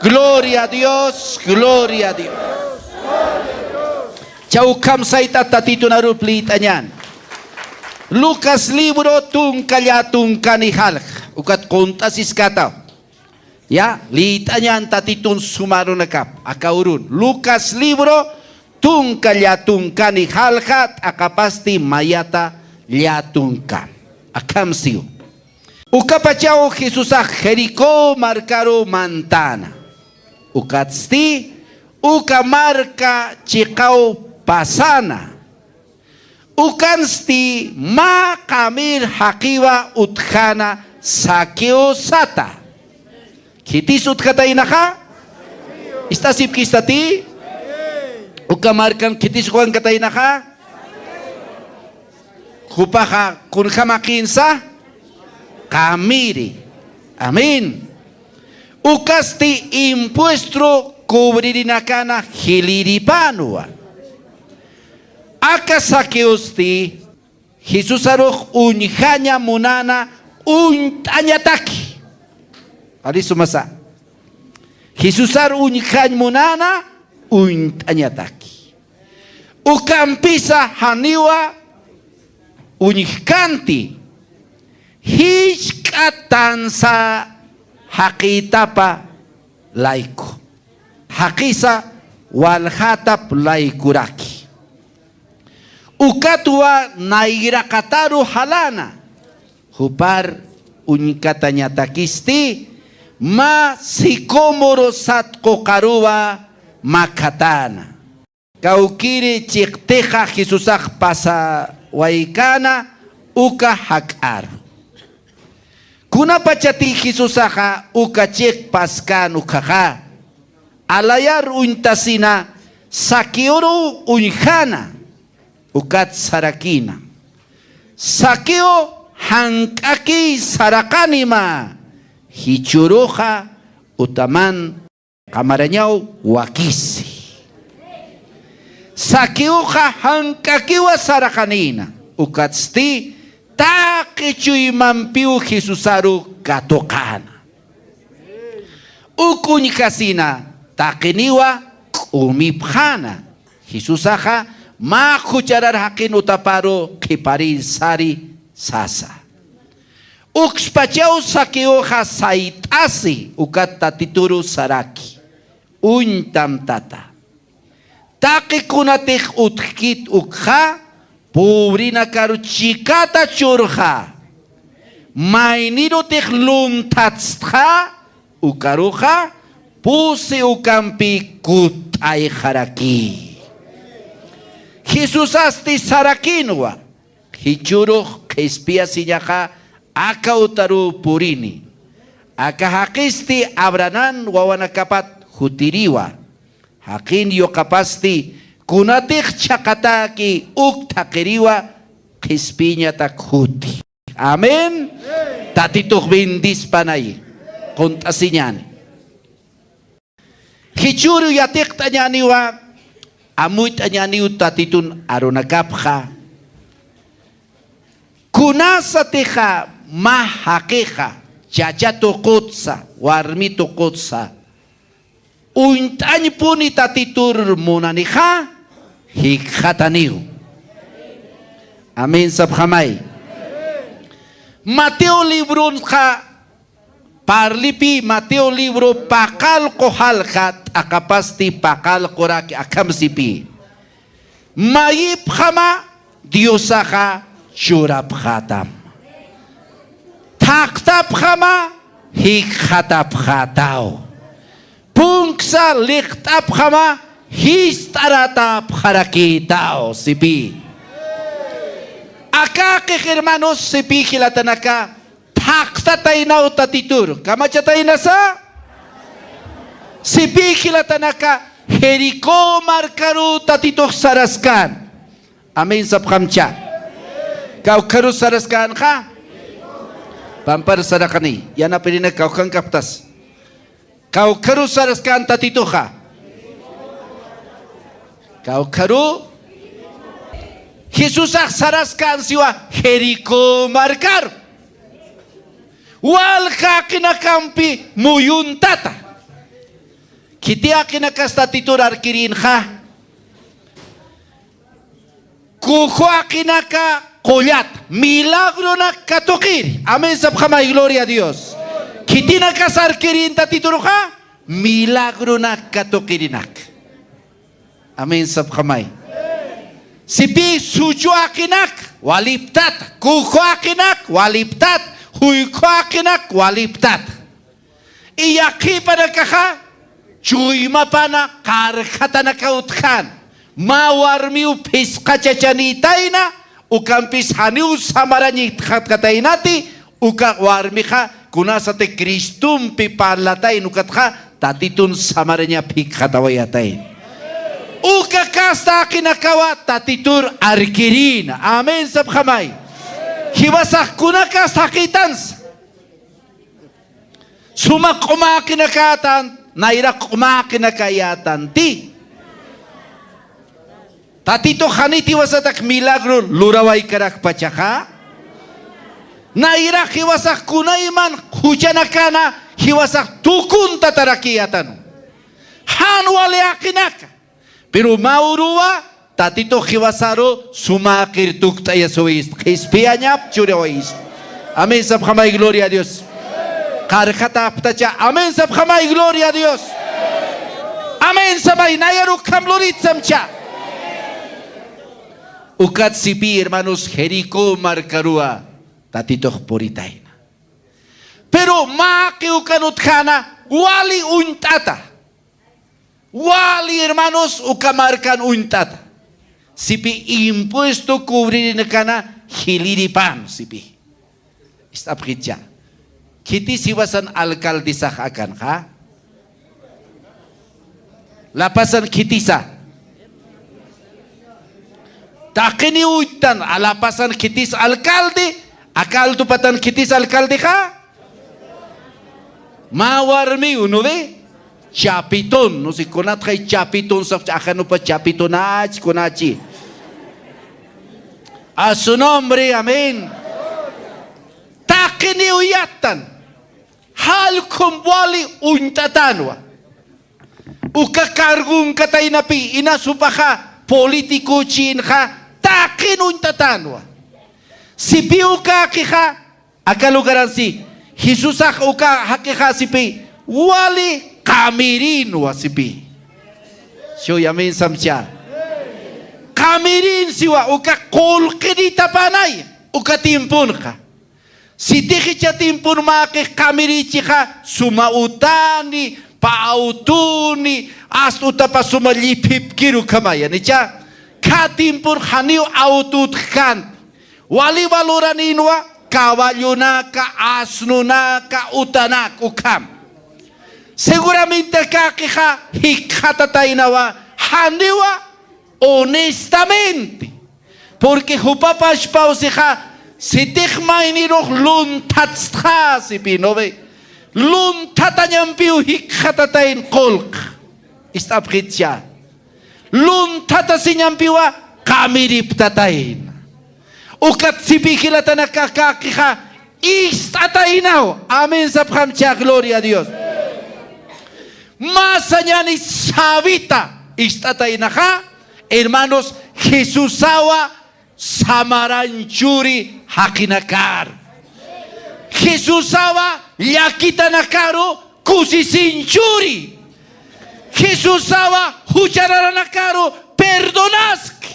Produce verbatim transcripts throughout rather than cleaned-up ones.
Gloria a Dios, gloria a Dios. Chawkham sayt'at Tatitun arup liyt'añan. Lucas libro tunka llätunkani jalja, ukat qunt'asiskataw. Ya, liyt'añan Tatitun suma arunakap, aka urun. Lucas libro tunka llätunkani jalja, t'aqapasti mayata llätunkan. Akham siw. Ukapachaw Jesusax Jericó markaru mantäna. Ukatsti uka marka chiqaw pasana. Ukansti mä qamir jaqiwa utjäna Zaqueo sata. ¿Khitis utjataynaxa? ¿Ist'asipkistati? Uka markan khitis juankataynaxa? Jupaxa kunjämaqinsa qamiri. Amén. Ukasti impuestro cubririnakana jilïripanwa. Aka Zaqueosti Jesusarux uñjaña munäna uñt'añataki. Ari sumasa. Jesusar uñjañ munäna uñt'añataki. Ukampisa janiwa uñjkänti, jisk'a tansa jaqïtapa layku, jaqisa waljatap laykuraki. Ukatwa nayraqataru jaläna, jupar uñkatañatakisti mä sicómoro sat quqaruwa makhatäna. Kawkïri chiqtixa Jesusax pasawaykäna uka jak'aru. Kunapachati Jesusaxa uka chiq paskän ukhaxa, alayar uñtasina Zaqueoruw uñjäna, ukat sarakïna: Zaqueo, jank'akiy saraqanima, jichhüruxa utaman qamarañaw wakisi. Zaqueoxa jank'akiwa saraqanïna, ukatsti taqi chuymampiw Jesusaru katuqäna. Uk uñjasina taqiniwa k'umipxäna, Jesusaxa mä jucharar jaqin utaparu qhiparïr sari sasa. Ukspachaw Zaqueoxa sayt'asi ukat Tatituru saraki: Uñtam, Tata. Taqi kunatix utjkit ukxa, pobrenakaru chikata churxa. Maynirutix lunthatstxa, ukaruxa pusi ukampi kutt'ayxaraki. Jesusasti sarakïnwa: Jichhürux qhispiyasiñaxa aka utaruw purini. Aka jaqisti Abrahamp wawanakapat jutiriwa. Jaqin yuqapasti kunatix chhaqatäki uk thaqhiriwa qhispiyñatak juti. Amén. Tatitux bendispänayi. Qunt'asiñäni. Jichhüru yatiqt'añäniwa, amuyt'añäniw Tatitun arunakapxa. Kunasatixa mä jaqixa, chacha tuqutsa, warmi tuqutsa, uñt'añpuni Tatitur munanixa, jikxataniw. Amén sapxamay. Mateo libronxa parlipï, Mateo libro paqallqu jalja, t'aqapasti paqallquraki, akham sipï: Mayipxama Diosaxa churapxätam. Thaqtapxama jikxatapxätaw. Punksa liqt'apxama jist'arätapxarakïtaw, sipï. Akäqix, hermanos, sipï jilatanaka, thaqtataynaw Tatitur. ¿Kamachataynasa? Sipï jilatanaka, Jericó markaruw Tatitux saraskän. Amén sapxamcha. Kawkharus saraskänxa? Pampar saraqani, yanapirinak kawkhankaptas. Kawkharus saraskän Tatituxa? Kawkharu. Jesusax saraskän siwa Jericó markaru. Walja jaqinakampi muyuntata. Khiti aqinakas Tatitur arkirïnxa. Kuju aqinaka qullat, milagrunak katuqiri. Amén sapxamay, gloria a Dios. Khitinakas arkirïn Tatiturxa, milagrunak katuqirinak. Amén sapxamay. Sipi suchu aqinak waliptat, kuju aqinak waliptat, juykhu aqinak waliptat. Iyaqhipanakaxa chuymapana qarjatanaka utjän. Mä warmiw phisqa chachanïtayna, ukampis janiw samarañitxatkataynati, uka warmixa kunasati Cristompi parlatayna ukatxa Tatitun samarañap jikxatawayatayna. Uka kasta aqinakawa Tatitur arkirïna. Amén sapxamay. Jiwasax kunakas jaqïtansa. Suma q'uma aqinakätan, nayrax q'uma aqinakayätanti. Tatitux janit jiwasatak milagro lurawaykarakpachaxa. Nayrax jiwasax kunayman juchanakana jiwasax tukuntatarakiyätan. Jan wali aqinaka. Pero mä uruwa, Tatitux jiwasaru sumaqir tukt'ayasiwayist, qhispiyañap churawayist. Amén sapxamay, gloria a Dios. Qarjata aptacha, amén sapxamay, gloria a Dios. Amén samay, nayaru ukham luritsamcha. Ukat sipi, hermanos, Jericó markaruwa Tatitux puritayna. Pero mä aqi ukan utjäna, wali uñt'ata. Wali, hermanos, uka markan uñt'ata. Sipi impuesto cubririnakana jiliripan, sipi. Ist'apxitcha. Khitis jiwasan alcaldesax akanxa. La Pazan khitisa. Taqiniw uñt'tan, a La Pazan khitis alcalde, aka Altupatan khitis alcaldexa. Mä warmiw, ¿no ve? Chapitun, no sé, kunatxay chapitun, sap, ajanupa chapitunach, kunachi. A su nombre, amén. Taqiniw yattan, jallkhum wali uñt'atänwa. Uka cargonkataynapi, inas jupaxa político chinxa, taqin uñt'atänwa. Sipi uka aqixa, aka lugaransi, Jesusax uka jaqixa sipi, wali qamirïnwa sipi. Shuy amén samcha. Qamirïn siwa uka qullqinïtapanay, uka tiemponxa. Sitix jichha tiempon mä aqix qamirïchixa, suma utani, pä autoni, asta utapa suma lliphipkir ukhamaya, ¿no? Jichha, khä tiempon janiw auto utjkänti. Wali valoranïnwa, caballonaka, asnonaka, utanaka, ukham. Seguramente aka aqixa jikxatataynawa, janiwa honestamente. Porque jupa pachpaw sixa, sitix maynirux lunthatstxa sipi, ¿no ve? Lunthatañampiw jikxatatayn qullq. Ist'apxitcha. Lunthatasiñampiwa qamiriptatayna. Ukat sipi jilatanaka, aka aqixa ist'ataynaw. Amén sapxamcha, gloria a Dios. Mä sañäni sabita ist'ataynaxa, hermanos, Jesusawa samaran churi jaqinakar. Jesusawa llakitanakaru kusisin churi. Jesusawa juchararanakaru perdonaski.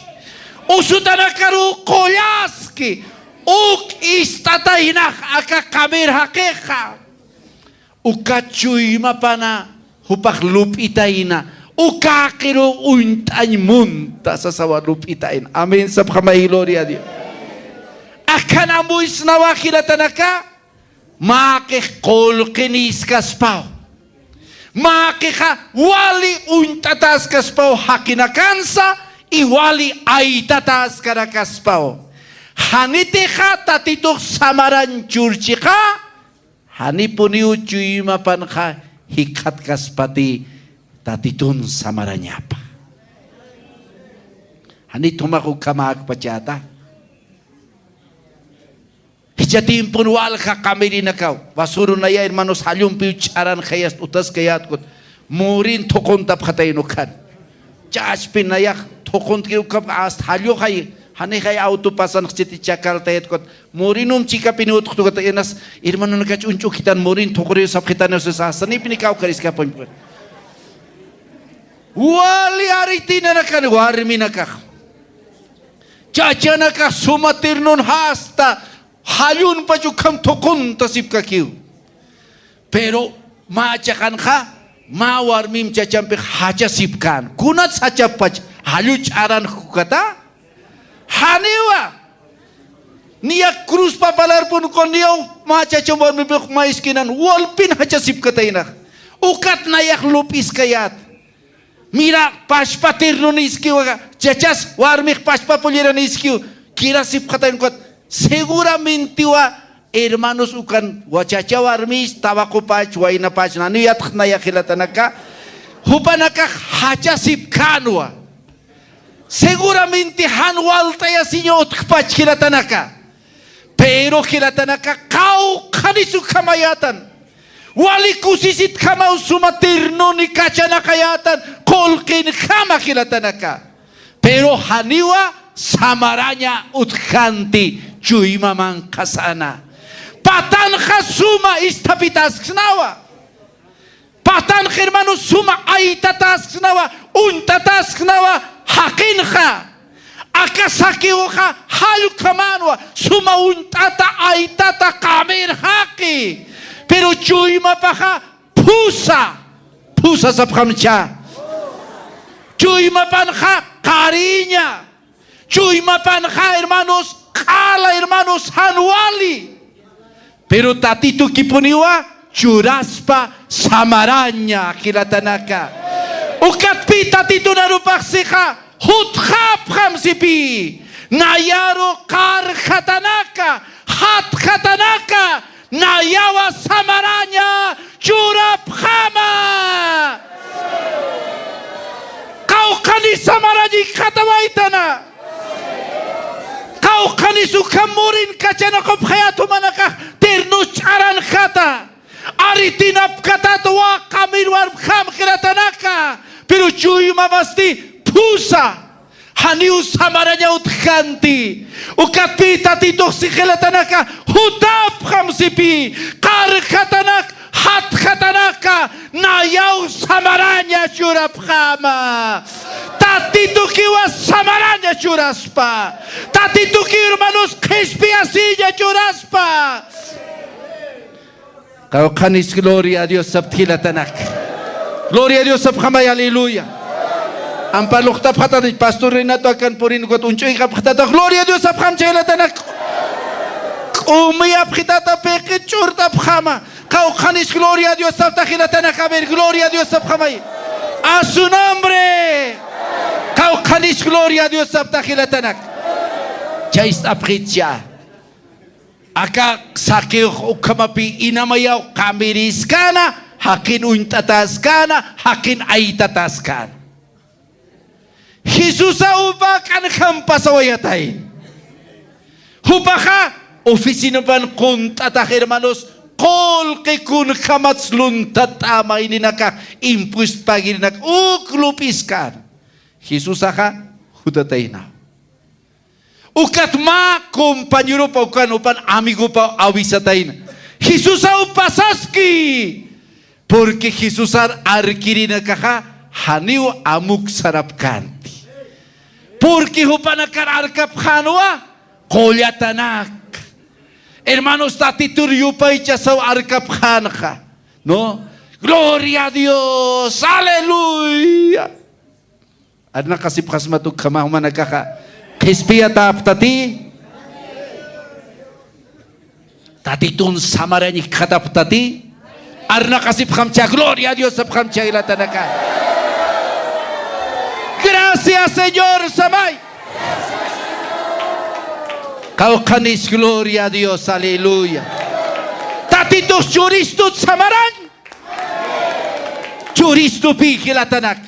Usutanakaru qullaski. Uk ist'ataynax aka qamir jaqixa. Uka chuymapana jupax lup'itayna, uka aqiru uñt'añ munta sasawa lup'itayna. Amén sapxamay, gloria a Dios. Akham amuyasnawa jilatanaka, mä aqix qullqinïskaspaw. Mä aqixa wali uñt'ataskaspaw jaqinakansa, y wali aytataskarakaspaw. Janitixa Tatitux samaran churchixa, janipuniw chuymapanxa jikxatkaspati Tatitun samarañapa. Janit jumax ukhamäkpachäta. Jichha tiempon walja qamirinakaw, basurunaya, hermanos, jallumpiw ch'aranxayast utaskayät ukat. Murin thuquntapxatayna ukan. Chachpi nayax thuquntki ukham hasta jalluxay, janixay auto pasanxchiti chakaltayat ukat. Murinum chikapini utxtukat inas, hermanonakach uñch'ukitan murin thuquriw sapxitani usis hasta nipni kawkhariskapañ. Wali aritinanakan warminakax. Chachanakax suma tirnun hasta jallunpach ukham thuquntasipkakiw. Pero mä chiqanxa, mä warmim chachampix jachasipkän. Kunats jachapach, jallu ch'aran jukata? Janiwa. Niya cruzpa parlarpunku niyaw mä chacham warmipix mä iskinan walpin jachasipkataynax. Ukat nayax lup'iskayät. Mira, pachpa tirnun iskiwa, chachas warmix pachpa pulliran iskiw, kirasipxatayna ukat. Seguramente wa, hermanos, ukan wa chacha warmich, tabaqupach, waynapach, naniw yatxtnaya jilatanaka, jupanakax jachasipkänwa. Seguramente jan walt'ayasiña utjpach jilatanaka. Pero jilatanaka, qawqhanis ukhamayätan. Wali kusisitjamaw suma tirnuni kachanaqayätan, qullqinjama jilatanaka. Pero janiwa samaraña utjkänti chuyma manqhasana. Patanxa suma isthapitasknawa. Patanx, hermano, suma aytatasknawa, uñt'atasknawa, jaqinxa. Aka Zaqueoxa jall ukhamänwa, suma uñt'ata, aytata, qamir jaqi. Pero chuymapaxa phusa, phusa sapxamcha. Chuymapanxa qariña. Chuymapanxa, hermanos, q'ala, hermanos, jan wali. Pero Tatitukipuniwa churaspa samaraña jilatanaka. Ukatpï Tatitun arupax sixa jutxapxam sipï. Nayaru qarjatanaka, jatjatanaka, nayawa samaraña churapxama. Qawqhanis samaraña ikxatawaytana. Qawqhanis ukham murin kachanaqupxayät jumanakax tirnus ch'aranxata. Aritinapkatat wa qamir warmjam jilatanaka. Pero chuymamasti phusa. Janiw samaraña utjkänti. Ukatpï Tatitux si jilatanaka, jutapxam sipï, qarjatanak, jatjatanaka, nayaw samaraña churapxama. Tatitukiwa samaraña churaspa. Tatituki, hermanos, qhispiyasiña churaspa. Qawqhanis gloria a Dios sapxta jilatanak. Gloria a Dios sapxamay, aleluya. Ampa luqtapxatata pastor Renato akan purin ukat uñch'uyxapxtata, gloria a Dios sapxam chay jilatanak. K'umiyapxitata piqi ch'urtapxama. Qawqhanis gloria a Dios sapxta jilatanak. A ver, gloria a Dios sapxamay. A su nombre. Qawqhanis gloria a Dios sapxta jilatanak. Chay ist'apxitcha. Aka Zaqueo ukhamapï inamayaw qamiriskana, jaqin uñt'ataskana, jaqin aytataskana. Jesusa upa k'anjam pasawayatay. Jupaxa oficinapan qunt'atax, hermanos, qullqi kunjamats luntata mayninakax, impuesto pagirinak uk lup'iskana. Jesusaxa jutatayna. Ukat mä compañeropaw ukan, jupan amigopaw awisatayna. Jesusaw pasaski. Porque Jesusar arkirinakaxa janiw amuk sarapkänti. Porque jupanakar arkapxänwa qullatanak. Hermanos, Tatitur yupaychasaw arkapxänxa. ¿No? Gloria a Dios. Aleluya. Arnaqasipxasmat ukhama jumanakaxa. Qhispiyatäpxtati. Tatitun samarañ ikxatapxtati. Arnaqasipxamcha, gloria a Dios sapxamcha jilatanaka. Gracias, Señor, samay. Qawqhanis, gloria a Dios, aleluya. Tatitux churistut samarañ. Churistupï jilatanak.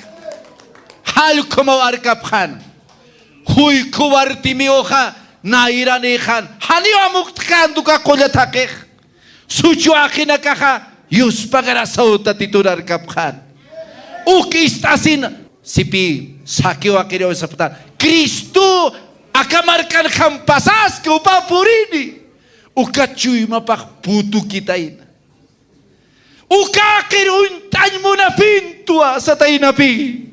Jall ukhamaw arkapxän. Juykhu Bartimeoxa nayranïxän. Janiw amukt'känti uka qulla thaqix. Suchu aqinakaxa yuspagarasaw Tatitur arkapxän. Uk ist'asina. Sipi Zaqueo jaqiriw sapxta, Cristo aka markanjam pasaski, jupa purini. Ukat chuymapax putukitayna. Uka jaqir uñt'añ munapïntwa sataynapi.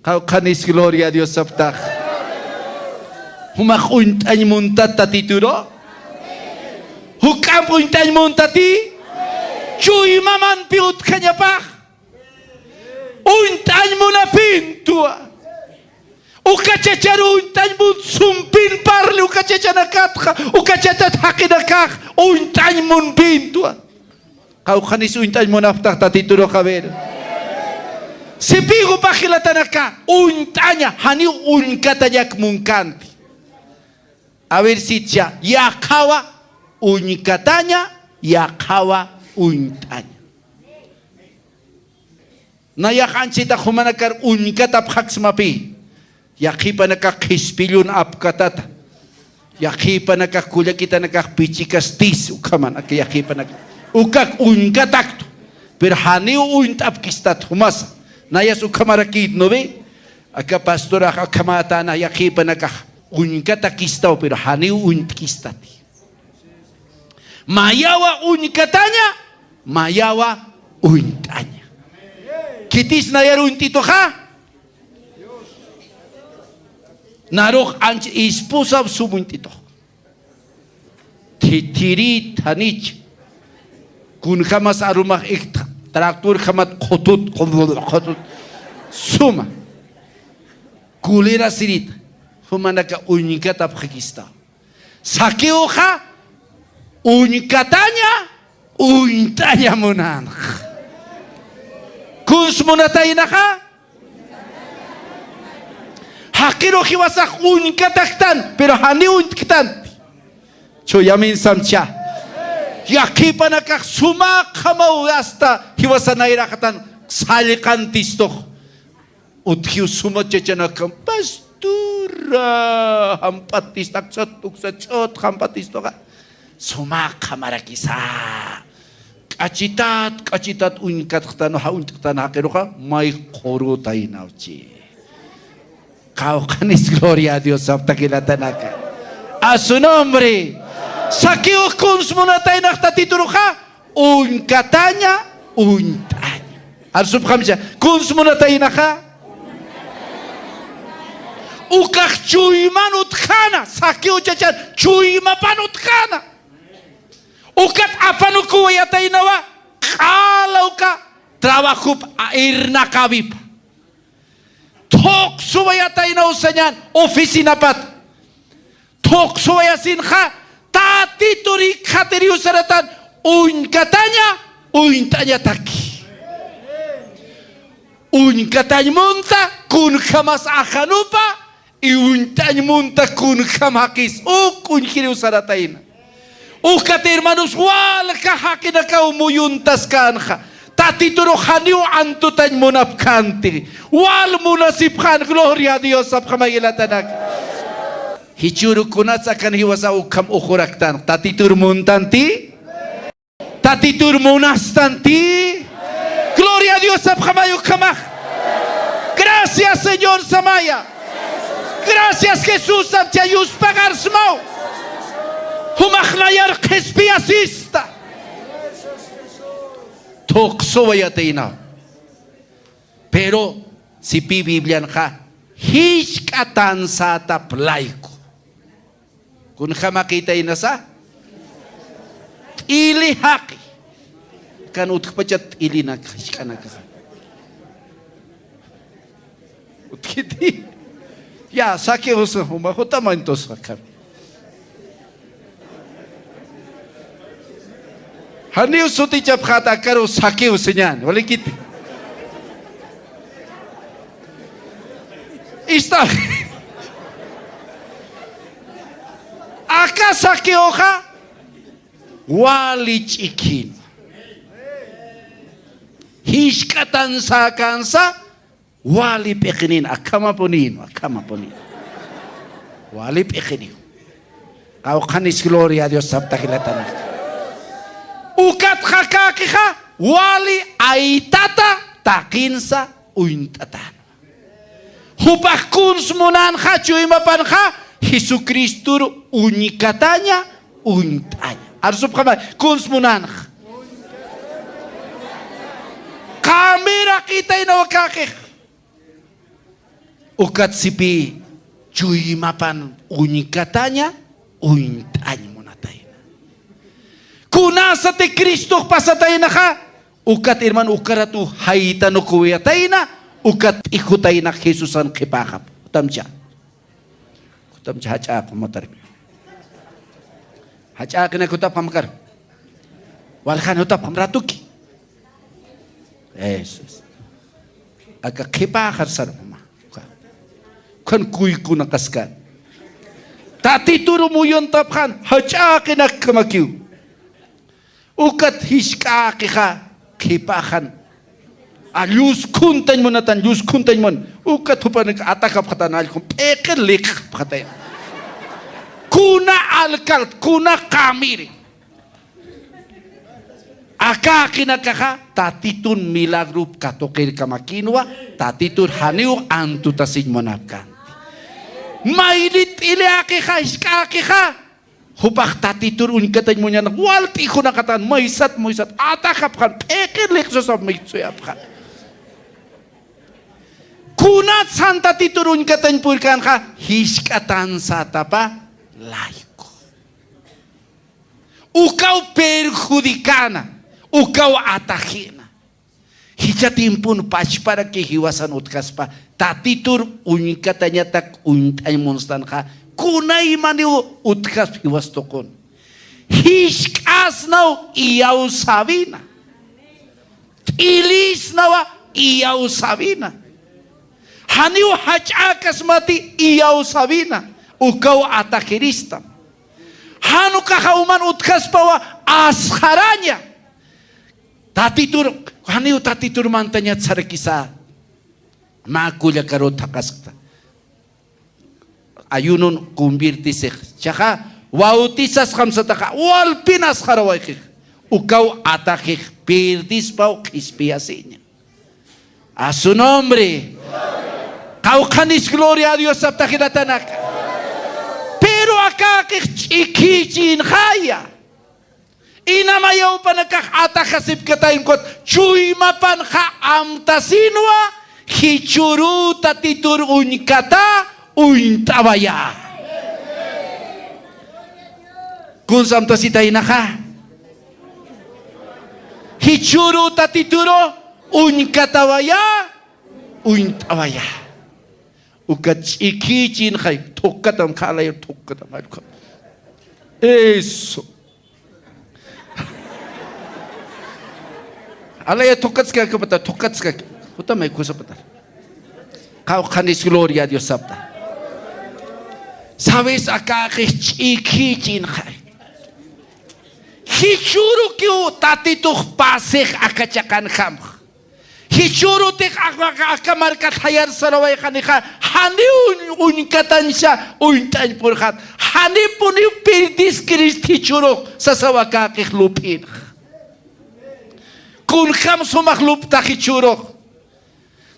Qawqhanis gloria a Dios sapxtax. Jumax uñt'añ muntat Tatituru. Juk'amp uñt'añ muntati. Chuymamampi utjañapax. Uñt'añ munapïntwa. Uka chachar uñt'añ munt sumpin parli uka chachanakatxa, uka chachat jaqinakax uñt'añ munpïntwa. Qawqhanis uñt'añ munapxtax Tatituru, a ver. Sipi jupax jilatanaka, uñt'aña, janiw uñkatañak munkanti. A ver, sitcha, yaqhawa uñkataña, yaqhawa uñt'aña. Nayax anchhitax jumanakar uñkatapxaksmapï. Yaqhipanakax qhispillun apkatata. Yaqhipanakax kullakitanakax pichikastis ukhaman aka yaqhipanakax. Ukak uñkataktu. Pero janiw uñt'apkistat jumasa. Nayas ukhamarakït, ¿no ve? Aka pastorax ukhamätana yaqhipanakax uñkatakistaw, pero janiw uñt'kistati. Mayawa uñkataña, mayawa uñt'aña. ¿Khitis nayar uñt'ituxa? Narux anch esposa sum uñt'itux. Thithirit, janich. Kunjamas arumax iktxa, tractorjamat qhutut, qhutut, qhutut. Suma. Kulera sirita. Jumanaka uñkatapxakistaw. Zaqueoxa uñkataña, uñt'aña munanx. ¿Kuns munataynaxa? Jaqirux jiwasax uñkataktan, pero janiw uñt'ktanti. Chuyamin samcha. Yaqhipanakax sumaxamaw hasta jiwasa nayraqatan sallqantistux. Utjiw suma chachanakam, pastura, jamp'atistaksa, tuksa ch'ut jamp'atistuxa. Sumaxamarakisa. K'achitat, k'achitat uñkatxtan, ja uñt'ktan jaqiruxa, may qhurutaynawchi. Qawqhanis gloria a Dios sapxta jilatanaka. A su nombre. Zaqueo kuns munataynax Tatituruxa, uñkataña, uñt'aña. Arsupxamcha, kuns munataynaxa. Ukax chuyman utjana, Zaqueo chachan, chuymapan utjana. Ukat apanukuwayataynawa, q'ala uka trabajup irnaqawipa. Thuqsuwayataynaw sañan oficinapat. Thuqsuwayasinxa, Tatitur ikxatiriw saratan, uñkataña, uñt'añataki. Uñkatañ munta, kunjamas ajanupa, y uñt'añ munta kunjam jaqis, uk uñjiriw saratayna. Ukat hermanos, walja jaqinakaw muyuntaskänxa. Tatiturux janiw antutañ munapkänti. Wal munasipxän, gloria a Dios sapxamay jilatanaka. Jichhüru kunats akan jiwasaw ukham uxuraktan. Tatitur muntanti. Tatitur munastanti. Gloria a Dios sapxamay ukhamax. Gracias, Señor, samaya. Gracias, Jesús, sapcha yuspaxarsmaw. Jumax nayar qhispiyasista. Thuqsuwayataynaw. Pero sipi Biblianxa, jisk'a tansätap layku. Kunjamaqitaynasa. T'ili jaqi. Kan utjpachat t'ilinak, jisk'anaka. Utjiti. Ya, Zaqueos, juma jutamañ tus, akan. Janiw sutichapxäta, akaru Zaqueo sañäni, walikiti. Ista. Aka Zaqueoxa wali ch'ikhin. Jisk'a tansäkänsa, wali p'iqinin, akhamapunin, akhamapunin. Wali p'iqiniw. Qawqhanis gloria a Dios sapxta jilatanaka. Ukatxa akäkixa, wali aytata, taqinsa uñt'atänwa. Jupax kuns munänxa, chuymapanxa, Jesucristor uñkataña, uñt'aña. Arsupxama, kuns munänxa. Qamir aqitaynaw akäqix. Ukat sipï chuymapan uñkataña, uñt'añ munatayna. Kunasati Cristox pasataynaxa, ukat hermano, ukaratu jaytanukuwayatayna, ukat t'ijutayna Jesusan qhipäxap. Jutamcha. Jutamcha jach'äqu matarki. Jach'äqinak jutapxam kar. Waljan jutapxam ratuki. Eso es. Aka qhipäxar sarpxma. Ukan kuykuna kaskan. Tatitur muyuntapxan, jach'äqinakkamakiw. Ukat jisk'äqixa qhipäxan. A, lluskhuntañ munatan, lluskhuntañ mun. Ukat jupanak atajapxatan allqun, p'iqir liqxapxatay. Kuna alcalde, kuna qamiri. Akäqinakaxa, Tatitun milagrup katuqirkamakïnwa, Tatitur janiw antutasiñ munapkänti. Mayni t'ilïqixa, jisk'äqixa, jupax Tatitur uñkatañ muñan, wal t'ijunakatan, maysat, maysat, atajapxan, p'iqir liqsusap mitsuyapxan. Kunatsan Tatitur uñkatañ purkänxa, jisk'atansatapa layku. Ukaw perjudicäna, ukaw atajïna. Jichha tiempon pachparaki jiwasan utjaspa, Tatitur uñkatañatak uñt'añ munstanxa, kunaymaniw utjaspa jiwas tuqun. Jisk'asnaw iyawsäwina. T'ilïsnawa iyawsäwina. Janiw jach'äkasmati iyawsäwina. Ukaw atajiristam. Jan ukaxa uman utjaspawa asxaraña. Tatitur, janiw Tatitur mantañat sarakisa. Mä kullakarut thaqaskta. Ayunon conviertisix. Chaxa, bautizasxam sataxa, walpin asxarawayxix. Ukaw atajix, pirdispaw qhispiyasiña. A su nombre. Qawqhanis gloria a Dios saptax jilatanaka. Pero akäqix ch'ikhïchinxaya. Inama yawpanakax atajasipkatayna ukat, chuymapanxa amtasinwa, jichhüru Tatitur uñkata uñt'awaya. Kuns amtasitaynaxa. Jichhüru Tatituru uñkatawaya, uñt'awaya. Ukat ch'ikhïchinxay, thuqkatam, khalay thuqkatam, allqu. Eso. Alaya thukatskakapata, thukatskaki. Jutamay kusapata. Qawqhanis gloria a Dios sapta. Sabes, akäqix ch'ikhïchinxay. Jichhürukiw Tatitux pasix aka chiqanjamx. Jichhürutix aka, aka, aka markat jayar sarawayxanixa, janiw uñ-, uñkatañsa uñt'añ purxat, janipuniw pirdiskirist jichhürux sasaw akäqix lup'inx. Kunjam sumax lup'ta jichhürux.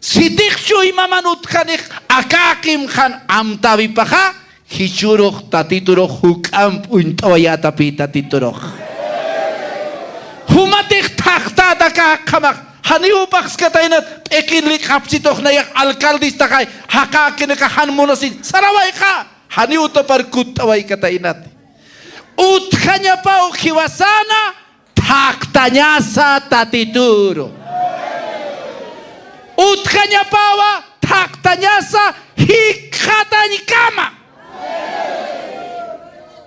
Sitix chuymaman utjanix akäqimxan amtäwipaxa, jichhürux Tatiturux juk'amp uñt'awayätapï Tatiturux. Jumatix thaqtät akäqjamax, janiw paxskataynat, p'iqin liq'apsitux nayax alcaldistaxay, jaqäkinakax jan munasiñ, sarawayxa, janiw utapar kutt'awaykataynati. Utjañapaw jiwasana, thaqtañasa Tatituru. Utjañapawa thaqtañasa jikxatañkama.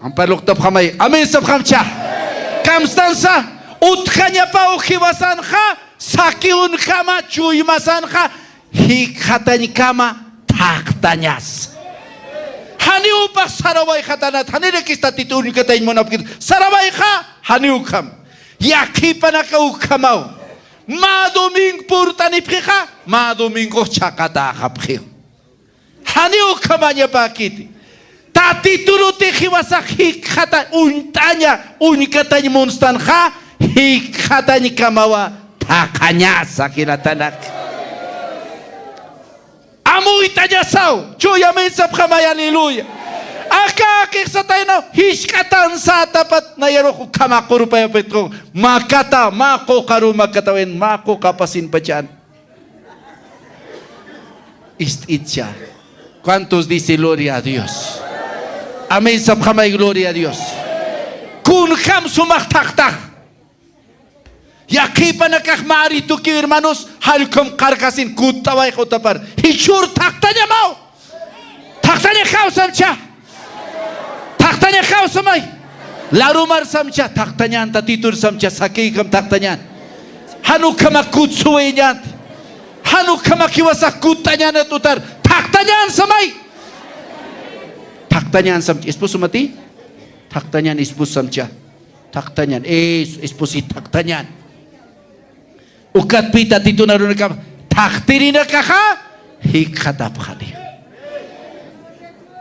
Ampar lurtapxamay. Amén sapxamcha. Kamstansa, utjañapaw jiwasanxa, sakiwinjama, chuymasanxa, jikxatañkama thaqtañas. Janiw jupax sarawayxatanat, janirakis Tatitur uñkatañ munapkit. Sarawayxa, janiw ukham. Yaqhipanaka ukhamaw. Mä domingo purtanipxixa, mä domingox chhaqatäxapxiw. Janiw ukhamañapäkiti. Tatiturutix jiwasax jikxata uñt'aña, uñkatañ munstanxa, jikxatañkamawa Aqhañasa, jilatanak. Amuyt'añasaw, chuya amén sapxamay, aleluya. Aka qillqsataynaw, jisk'atan sätapat nayarux ukhama qurupayapitxu, makata, mä quqaru makatawin, mä quqapasin pachan. Ist'itcha. ¿Cuántos dice gloria a Dios? Amén sapxamay, gloria a Dios. Kunjam sumax thaqtax. Yaqhipanakax mä aritukiw, hermanos, jallkhum qarjasin kutt'awayx utapar. Jichhür thaqtañamaw. Thaqtañaxaw samcha. Thaqtañaxaw samay. Larumar samcha, thaqtañän Tatitur samcha, sakïkam thaqtañän. Jan ukhama kutsuwayñät. Jan ukhama jiwasax kutt'añänat utar. Thaqtañän samay. Thaqtañän samcha. Esposo mati. Thaqtañän esposo samcha. Thaqtañän, es-, esposit thaqtañän. Ukatpï Tatitun arunakap thaqtirinakaxa jikxatapxani.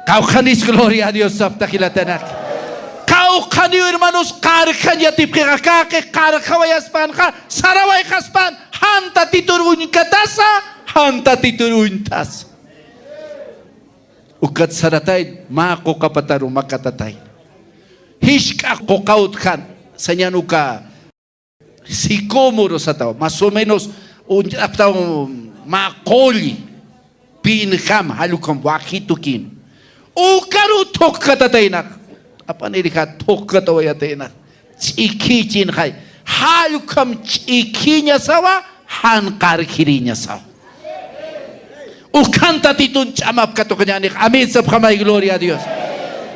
Qawqhanis gloria a Dios sapxta jilatanak. Qawqhaniw hermanos, qarjañ yatipxixa, aka qillq qarjawayaspanxa, sarawayxaspan, jan Tatitur uñkatasa, jan Tatitur uñt'asa. Ukat saratay, mä quqa pataru makatatay. Jisk'a quqa utjan, sañan uka sicómoro satawa, más o menos, uñt'apxtaw mä qulli, pinjam, jallkhum, wajitukin. Ukaru thukkatataynax, apanirija thukkatawayataynax. Ch'ikhïchinxay, jallkhum ch'ikhïñasawa, jan qarjiriñasawa. Ukan Tatitun ch'amap katuqañänix. Amén sapxamay, gloria a Dios.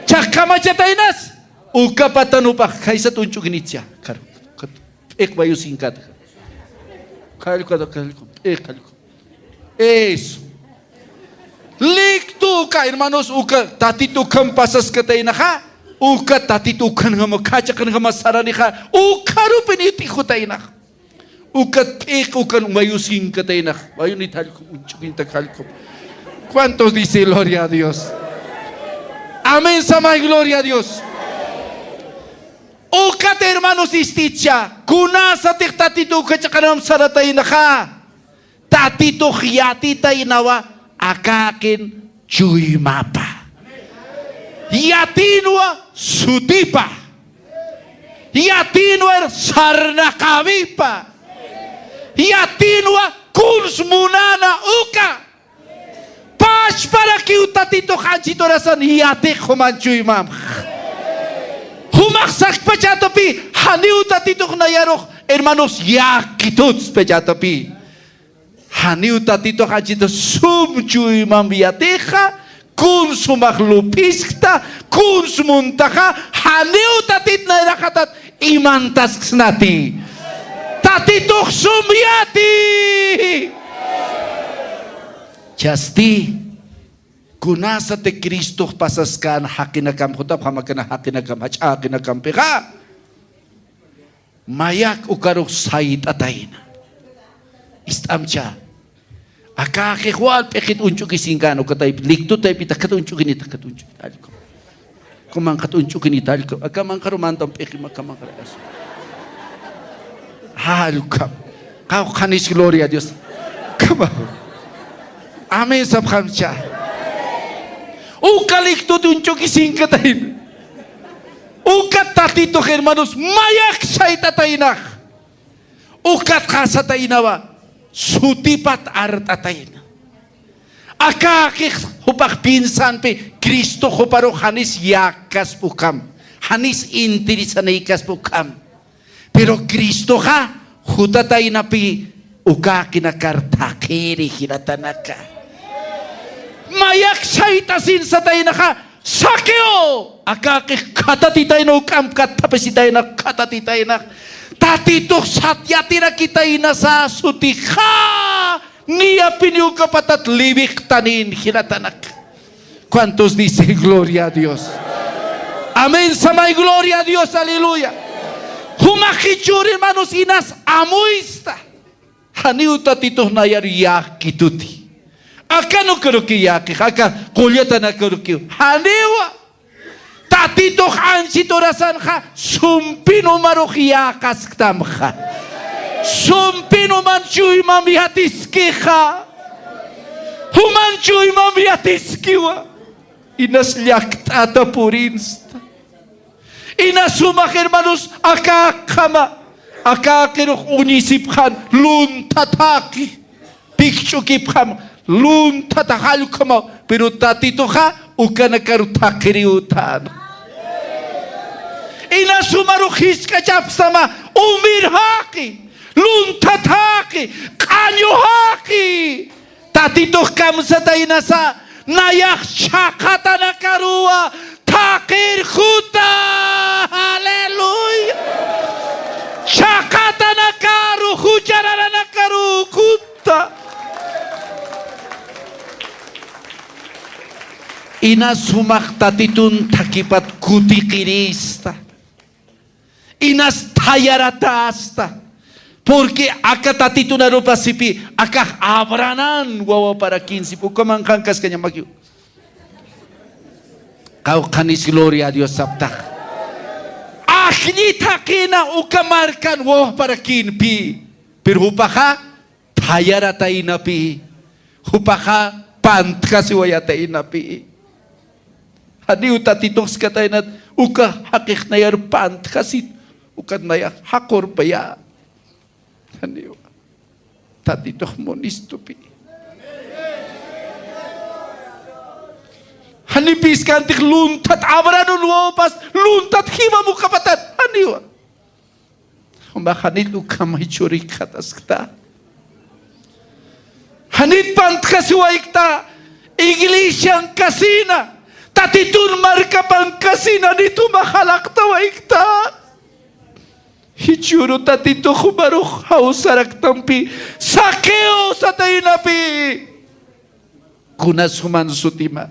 Chhaqkamachataynas, uka patan jupax, jaysat uñch'ukinitsa. Karu, karu, p'iq mayusinkat. Kallku, kallku, p'iq kallku. Eso. Liktu uka, hermanos, uka Tatitu ukham pasaskataynaxa, uka Tatitu ukhanjama, khachaqanjama saranixa, ukharupin yutijutaynax. Ukat p'iq ukan mayusinkataynax, mayunit jallkhum, uñch'ukinit jallkhum. ¿Cuántos dice gloria a Dios? Amén, samay, gloria a Dios. Ukat, hermanos, ist'itcha, kunasatix Tatitu ukhachaqanjam sarataynaxa. Tatitux yatitaynawa aka jaqin chuymapa. Yatïnwa sutipa. Yatïnwa sarnaqäwipa. Yatïnwa kuns munäna uka. Pachparakiw Tatitux anchhit urasan yatix juman chuymamx. Jumax sakpachatapï, janiw Tatitux nayarux, hermanos, yäkituts pachatapï. Janiw Tatitux anchhit sum chuymamp yatixa, kun sumax lup'iskta, kun muntaxa, janiw Tatit nayraxatat imantasksnati. Tatitux sum yati. Chasti, kunasati Cristox pasaskän jaqinakamp, jutapxamakana jaqinakamp, jach'a jaqinakampixa. Mayak ukarux sayt'atayna. Ist'amcha. Aka jaqix wal p'iqit uñch'ukisinkän, uka taypit, liktu taypit, akat uñch'ukinit, akat uñch'ukinit, jallkum. Kumanqat uñch'ukinit, jallkum. Aka manqaru mantam p'iqim, aka manqaru. Jallkum. Qawqhanis, gloria a Dios. Kama. Amén sapxamcha. Uka liktut uñch'ukisinkatayna. Uka Tatitux, hermanos, mayak sayt'ataynax. Ukatxa sataynawa, sutipat art'atayna. Aka jaqix jupax piensanpi, Cristox juparux janis yäkaspä ukham, janis interesanïkaspä ukham. Pero Cristoxa jutataynapï uka jaqinakar thaqhiri jilatanak. Mayak sayt'asin sataynaxa, Zaqueo, aka jaqix khatatitayna, ukamp katthapasitayna, khatatitayna. Tatitux sat yatirakitaynasa sutixa, niyapiniw uka patat liwiqtanïn jilatanak. ¿Cuántos dicen gloria a Dios? Amén, samay, gloria a Dios, aleluya. Jumax jichhür, hermanos, inas amuysta. Janiw Tatitux nayar yäkituti. Akan ukarukiw yäkix, aka qullatan akarukiw. Janiwa. Tatitux anchhit urasanxa sumpin umarux yäkasktamxa. Sumpin uman chuymam yatiskixa. Uman chuymam yatiskiwa. Inas llakt'ata purinsta. Inas sumax, hermanos, akäkxama. Akäkirux uñisipxan luntha thaqi. Pikch'ukipxam luntha thaqi jallkhama, pero Tatituxa ukanakaru thaqiriw utjäna. Inas sumarux jisk'achapxsama, umir jaqi, luntha thaqi, q'añu jaqi. Tatitux kamsataynasa, nayax chhaqatanakaruwa thaqirjuta. Aleluya. Chhaqatanakaru, juchararanakaru kuta. Inas sumax Tatitun thakhipat kutiqirista. Inas thayaratasta. Porque aka Tatitun arupasipi, akax Abrahamän wawaparakinsip, ukaman qhankaskañamakiw. Qawqhanis gloria a Dios saptax. Ajlli thaqina uka markan wawaparakinpi. Pero jupaxa thayarataynapi, jupaxa pantjasiwayataynapi. Janiw Tatitux jiskataynat, uka jaqix nayar pantjasit, ukat nayax jaqurpaya. Janiw. Tatitux munistupi. Janiw jiskantix lunthat Abrahamün wawapas, lunthat jiwam ukapatat. Janiwa. Jumax janit ukham jichhürikxataskta. Janit pantjasiwaykta, iglesiankasina, Tatitun markapankasina, janit jumax jalaqtawaykta. Jichhüru Tatitux jumarux jawsaraktampi, Zaqueo sataynapi. Kunas juman sutima.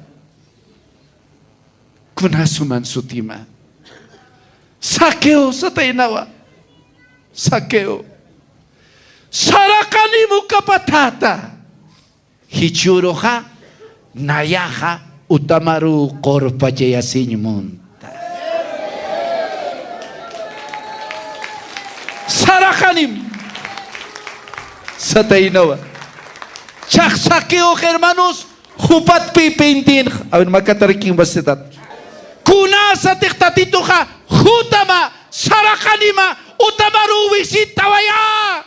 Kunas juman sutima. Zaqueo sataynawa. Zaqueo. Saraqanim ukapatäta. Jichhüruxa nayaxa utamaruw qurpachayasiñ munta. Saraqanim. Sataynawa. Chax Zaqueox, hermanos, jupat pipintinx. A ver, makatarakiñ wasitat. Kunasatix Tatituxa jutama, saraqanima, utamaruw visitawaya.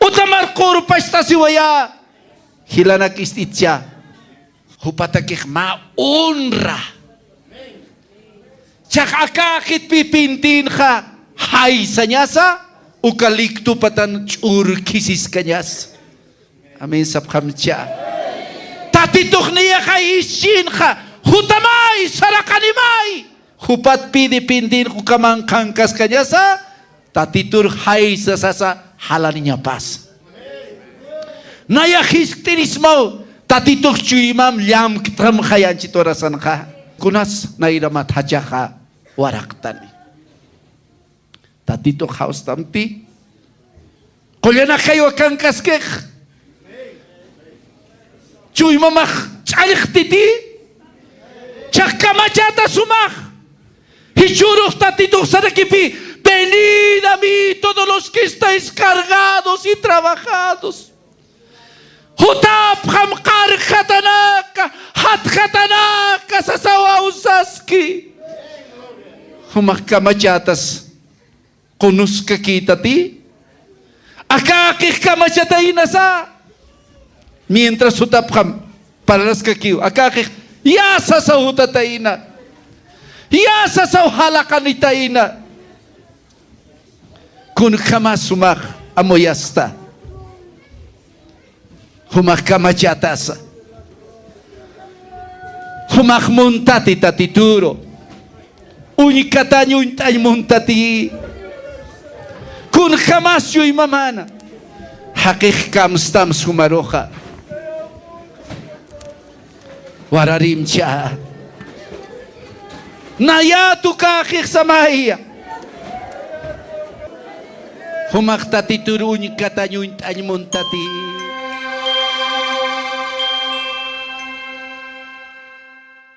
Utamar qurpachasiwaya. Jilanak ist'itcha. Jupatakix mä honra. Chax akäxit pipintinxa jaysañasa, uka liktupatan ch'urkhisiskañasa. Amén sapxamcha. Tatitux niyaxa ischinxa, jutamay, saraqanimay. Jupat pipintinx ukaman qhankaskañasa, Tatitur jaysasasa jalaniñapasa. Nayax jiskt'irismaw, Tatitux chuymam llamktamxay anchit horasanxa. Kunas nayramat jachaxa waraqtani. Tatitux jawstamti. Qullanakaywa kankaskix. Chuymamax ch'allxtiti. Chax kamachäta sumax. Jichhürux Tatitux sarakipi, venid a mí todos los que estáis cargados y trabajados. Jutapxam qarjatanaka, jatjatanaka sasawaw saski. Jumax kamachätas qunuskakïtati. Akäxix kamachataynasa. Mientras jutapxam parlaskakiw, akäxix ya sasaw jutatayna. Ya sasaw jalaqanitayna. Kunjamas jumax amuyasta. Jumax kamachätasa. Jumax muntati Tatituru. Uñkatañ uñt'añ muntati. Kunjamas chuymamana. Jaqix kamstam jumaruxa. Wararimcha. Nayat ukäxix samaya. Jumax Tatitur uñkatañ uñt'añ muntati.